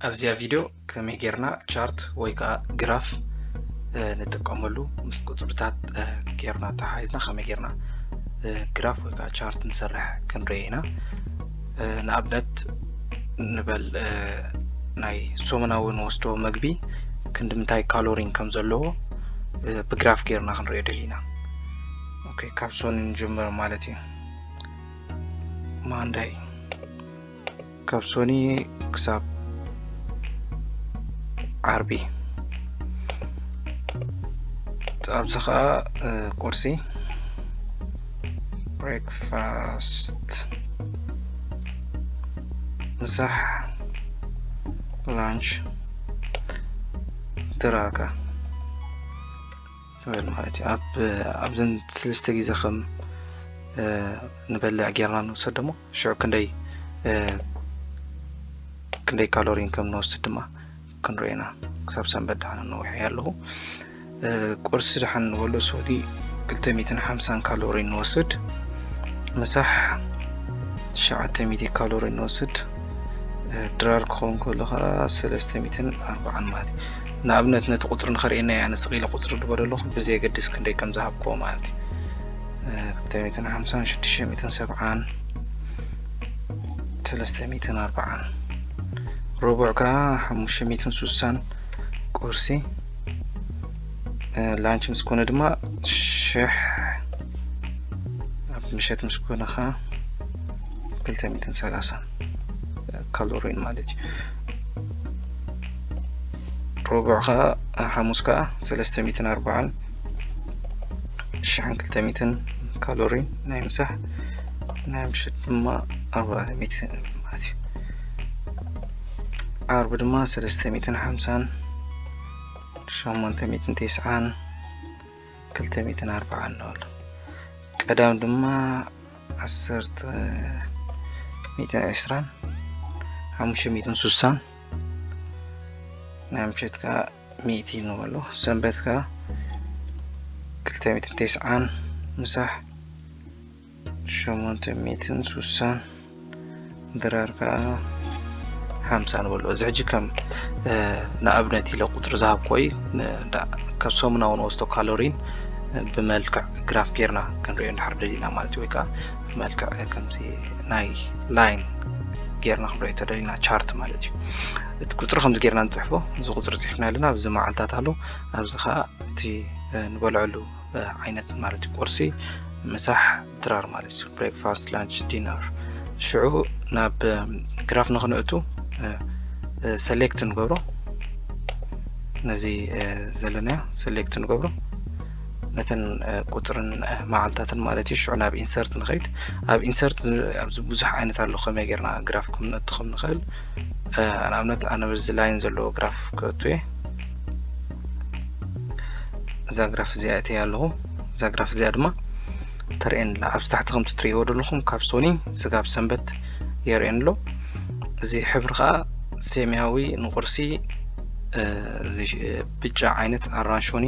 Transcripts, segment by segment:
ኣብዚኣ ቪድዮ ከመይ ጌርና ቻርት ወይ ከዓ ግራፍ ንጥቀመሉ፣ ምስ ቁፅርታት ጌርና ተሓይዝና ከመይ ጌርና ግራፍ ወይ ከዓ ቻርት ንሰርሕ ክንርኢ ኢና። ንኣብነት ንበል ናይ ሰሙናዊ ንወስዶ መግቢ ክንዲ ምንታይ ካሎሪን ከም ዘለዎ ብግራፍ ጌርና ክንሪኦ ደሊና። ኦኬ፣ ካብ ሶኒ ንጅምር ማለት እዩ። ማንዳይ ካብ ሶኒ ክሳብ ዓርቢ። ኣብዚ ከዓ ቁርሲ፣ ብሬክፋስት፣ ምሳሕ፣ ላንች፣ ድራር ንበል ማለት እዩ። ኣብዘን ሰለስተ ግዜ ከም ንበልዕ ጌርና ንውሰድ ደሞ ሽዑ ክንደይ ክንደይ ካሎሪን ከም ንወስድ ድማ ክንሪኦ ኢና። ክሳብ ሰንበት ደሓን ነዊሐ ኣለኹ። ቁርሲ ደሓን ንበሎ ሶዲ ክልተ ሚእትን ሓምሳን ካሎሪን ንወስድ፣ ምሳሕ ትሽዓተ ሚእቲ ካሎሪን ንወስድ፣ ድራር ክኸውን ከሎ ከዓ ሰለስተ ሚእትን ኣርባዓን ማለት እዩ። ንኣብነት ነቲ ቁፅሪ ንኸርእየና እየ ኣነ ስቕ ኢለ ቁፅሪ ድበሎ ኣለኹ፣ ብዘየገድስ ክንደይ ከም ዝሃብክዎ ማለት እዩ። ክልተ ሚእትን ሓምሳን ሽዱሽተ ሚእትን ሰብዓን ሰለስተ ሚእትን ኣርባዓን፣ ረቡዕ ከዓ ሓሙሽተ ሚእትን ስሳን ቁርሲ፣ ላንች ምስ ኮነ ድማ ሽሕ፣ ኣብ ምሸት ምስ ኮነ ከዓ ክልተ ሚእትን ሰላሳን ካሎሪን ማለት እዩ። ረቡዕ ከዓ ሓሙስ ከዓ ሰለስተ ሚእትን ኣርባዓን ሽሕን ክልተ ሚእትን ካሎሪን ናይ ምሳሕ፣ ናይ ምሸት ድማ ኣርባዕተ ሚእትን ማለት እዩ። ዓርቢ ድማ ሰለስተ ሚእትን ሓምሳን ሸሞንተ ሚእትን ተስዓን ክልተ ሚእትን ኣርባዓን ንበሎ። ቀዳም ድማ ዓሰርተ ሚእትን ዕስራን ሓሙሽተ ሚእትን ስሳን፣ ናይ ምሸት ከዓ ሚእቲ ንበሎ። ሰንበት ከዓ ክልተ ሚእትን ተስዓን፣ ምሳሕ ሸሞንተ ሚእትን ስሳን፣ ድራር ከዓ ሓምሳ ንበሎ። እዚ ሕጂ ከም ንኣብነት ኢለ ቁፅሪ ዝሃብኮ እዩ። ካብ ሰሙናዊ ንወስዶ ካሎሪን ብመልክዕ ግራፍ ጌርና ክንሪኦ እንድሕር ደሊና ማለት እዩ፣ ወይ ከዓ ብመልክዕ ከምዚ ናይ ላይን ጌርና ክንሪኦ ተደሊና፣ ቻርት ማለት እዩ። እቲ ቁፅሪ ከምዚ ጌርና ንፅሕፎ። እዚ ቁፅሪ ፅሒፍና ኣለና፣ ኣብዚ መዓልታት ኣሎ፣ ኣብዚ ከዓ እቲ ንበልዐሉ ዓይነት ማለት እዩ። ቁርሲ፣ ምሳሕ፣ ድራር ማለት እዩ። ብሬክፋስት፣ ላንች፣ ዲነር። ሽዑ ናብ ግራፍ ንክንእቱ ሰሌክት ንገብሮ፣ ነዚ ዘለናዮ ሰሌክት ንገብሮ፣ ነተን ቁፅርን መዓልታትን ማለት እዩ። ሽዑ ናብ ኢንሰርት ንኸይድ። ኣብ ኢንሰርት ኣብዚ ብዙሕ ዓይነት ኣሎ፣ ከመይ ጌርና ግራፍ ከም ነእቱ ከም ንኽእል። ንኣብነት ኣነ በዚ ላይን ዘለዎ ግራፍ ክእቱ እየ። እዛ ግራፍ እዚኣ እትያ ኣለኹ። እዛ ግራፍ እዚኣ ድማ ተርእየን ኣላ። ኣብዚ ታሕቲ ከምቲ ትርእይዎ ዘለኹም ካብ ሶኒ ስጋብ ሰንበት የርእየን ኣሎ። እዚ ሕብሪ ከዓ ሰማያዊ ንቁርሲ፣ እዚ ብጫ ዓይነት ኣራንሾኒ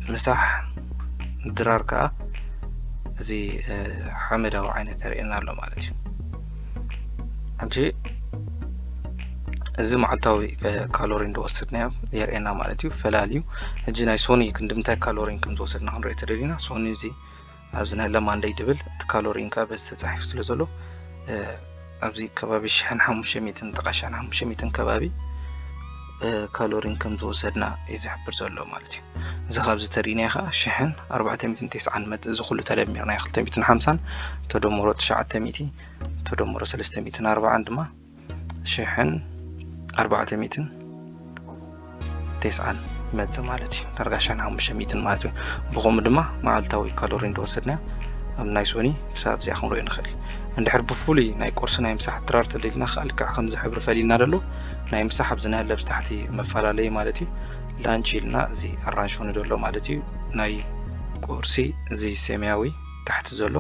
ንምሳሕ፣ ድራር ከዓ እዚ ሓመዳዊ ዓይነት የርእየና ኣሎ ማለት እዩ። ሕጂ እዚ መዓልታዊ ካሎሪ እንደወሰድናዮ የርእየና ማለት እዩ። ፈላልዩ ሕጂ ናይ ሶኒ ክንዲ ምንታይ ካሎሪን ከም ዝወሰድና ክንርኢ ተደሊና፣ ሶኒ እዚ ኣብዚ ናይ ለማንደይ ድብል እቲ ካሎሪን ከዓ በዚ ተፃሒፉ ስለ ዘሎ ኣብዚ ከባቢ ሽሕን ሓሙሽተ ሚእትን፣ ጥቃ ሽሕን ሓሙሽተ ሚእትን ከባቢ ካሎሪን ከም ዝወሰድና እዩ ዝሕብር ዘሎ ማለት እዩ። እዚ ካብዚ ተሪእናዮ ከዓ ሽሕን ኣርባዕተ ሚእትን ተስዓን መፅእ። እዚ ኩሉ ተደሚርናዮ ክልተ ሚእትን ሓምሳን ተደምሮ ትሽዓተ ሚእቲ ተደምሮ ሰለስተ ሚእትን ኣርባዓን ድማ ሽሕን ኣርባዕተ ሚእትን ተስዓን ይመፅእ ማለት እዩ። ዳርጋ ሽሕን ሓሙሽተ ሚእትን ማለት እዩ። ብኸምኡ ድማ መዓልታዊ ካሎሪ እንደወሰድና ኣብ ናይ ሶኒ ክሳብ እዚኣ ክንሪኦ ንኽእል። እንድሕር ብፍሉይ ናይ ቁርሲ ናይ ምሳሕ ድራር ተደሊና ከዓ ልክዕ ከምዚ ሕብሪ ፈሊልና ደሎ ናይ ምሳሕ ኣብዚ ናይ ለብስ ታሕቲ መፈላለዪ ማለት እዩ። ላንች ኢልና እዚ ኣራንሾኒ ደሎ ማለት እዩ። ናይ ቁርሲ እዚ ሰማያዊ ታሕቲ ዘሎ፣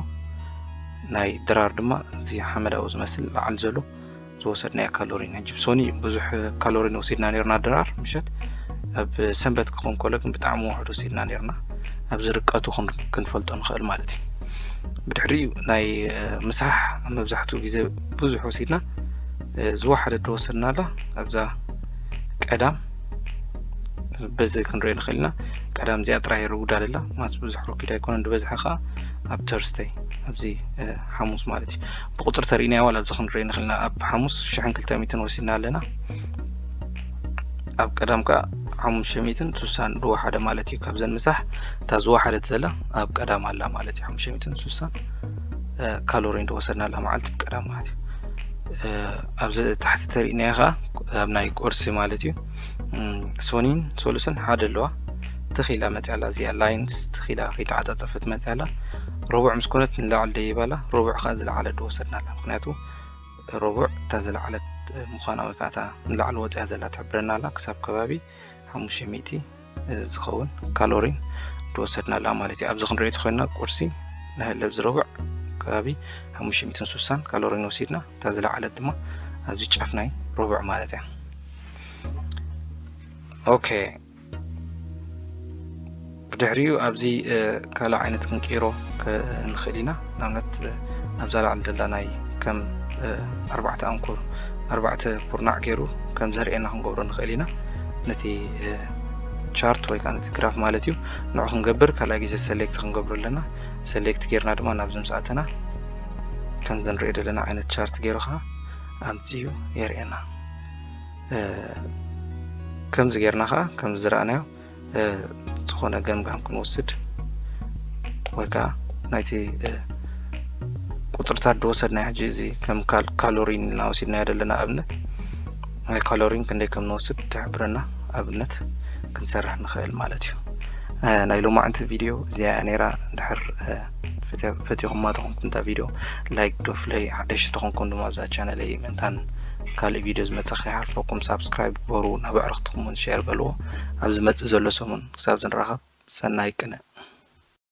ናይ ድራር ድማ እዚ ሓመዳዊ ዝመስል ላዕሊ ዘሎ ዝወሰድናዮ ካሎሪን። ሕጂ ብሶኒ ብዙሕ ካሎሪን ወሲድና ነርና ድራር ምሸት። ኣብ ሰንበት ክኸውን ከሎ ግን ብጣዕሚ ውሑድ ወሲድና ነርና። ኣብዚ ርቀቱ ክን-፣ ክንፈልጦ ንኽእል ማለት እዩ። ብድሕሪኡ ናይ ምሳሕ ኣብ መብዛሕትኡ ግዜ ብዙሕ ወሲድና ዝወሓደት ዝወሰድናላ ኣብዛ ቀዳም በዚ ክንሪኦ ንኽእል ኢና። ቀዳም እዚኣ ጥራይ ርጉድ ኣላ፣ ማስ ብዙሕ ርኪድ ኣይኮነን ዝበዝሐ ከዓ ኣብ ተርስተይ ኣብዚ ሓሙስ ማለት እዩ። ብቁፅሪ ተሪእናዮ ዋላ ኣብዚ ክንሪኦ ንኽእል ኢና። ኣብ ሓሙስ ሽሕን ክልተ ሚእትን ወሲድና ኣለና። ኣብ ቀዳም ከዓ ሓሙሽተ ሚእትን ስሳን ዝወሓደ ማለት እዩ። ካብዘን ምሳሕ እታ ዝወሓደት ዘላ ኣብ ቀዳም ኣላ ማለት እዩ። ሓሙሽተ ሚእትን ስሳን ካሎሪን ዝወሰድናላ መዓልቲ ብቀዳም ማለት እዩ። ኣብዚ ታሕቲ ተሪእናዮ ከዓ ኣብ ናይ ቁርሲ ማለት እዩ። ሶኒን ሶሉስን ሓደ ኣለዋ። ትኺላ መፅያ ኣላ እዚኣ ላይንስ ትኺላ ከይተዓፃፀፈት መፅያ ኣላ። ረቡዕ ምስ ኮነት ንላዕሊ ደይባ ኣላ። ረቡዕ ከዓ ዝለዓለ ዝወሰድናላ ምክንያቱ ረቡዕ እታ ዝለዓለት ምዃና ወይ ከዓ እታ ንላዕሊ ወፅያ ዘላ ትሕብረና ኣላ። ክሳብ ከባቢ ሓሙሽተ ሚእቲ ዝኸውን ካሎሪን ዝወሰድናላ ማለት እዩ። ኣብዚ ክንሪኦ ተኾይንና ቁርሲ ንህለብ ዝረቡዕ ከባቢ ሓሙሽተ ሚእትን ስሳን ካሎሪን ወሲድና እታ ዝለዓለት ድማ ኣብዚ ጫፍ ናይ ረቡዕ ማለት እያ። ኦኬ ብድሕሪኡ ኣብዚ ካልእ ዓይነት ክንቅይሮ ንኽእል ኢና። ንኣብነት ኣብዛ ላዕሊ ዘላ ናይ ከም ኣርባዕተ ኣንኮር ኣርባዕተ ኩርናዕ ገይሩ ከም ዘርእየና ክንገብሮ ንኽእል ኢና። ነቲ ቻርት ወይ ከዓ ነቲ ግራፍ ማለት እዩ። ንዑ ክንገብር ካልኣይ ግዜ ሰሌክት ክንገብሮ ኣለና። ሰሌክት ጌርና ድማ ናብዚ ምስ ኣተና ከምዚ ንሪኦ ዘለና ዓይነት ቻርት ገይሩ ከዓ ኣምፅኡ የርእየና። ከምዚ ጌርና ከዓ ከምዚ ዝረኣናዮ ዝኾነ ገምጋም ክንወስድ ወይ ከዓ ናይቲ ቁፅርታት ዝወሰድናዮ ሕጂ እዚ ከም ካሎሪን ኢልና ወሲድናዮ ዘለና ኣብነት ናይ ካሎሪን ክንደይ ከም ንወስድ ትሕብረና ኣብነት ክንሰርሕ ንኽእል ማለት እዩ። ናይ ሎማዕንቲ ቪድዮ እዚኣ ነይራ። እንድሕር ፈቲኹማ ተኾንኩም እታ ቪድዮ ላይክ ዶ ፍለይ ሓደሽቲ ተኾንኩም ድማ ኣብዛ ቻነለይ ምእንታን ካልእ ቪድዮ ዝመፀ ከይሓልፈኩም ሳብስክራይብ ግበሩ። ናብ ኣዕርኽትኩም እውን ሼር በልዎ። ኣብ ዝመፅእ ዘሎ ሰሙን ክሳብ ዝንራኸብ ሰናይ ቅነ።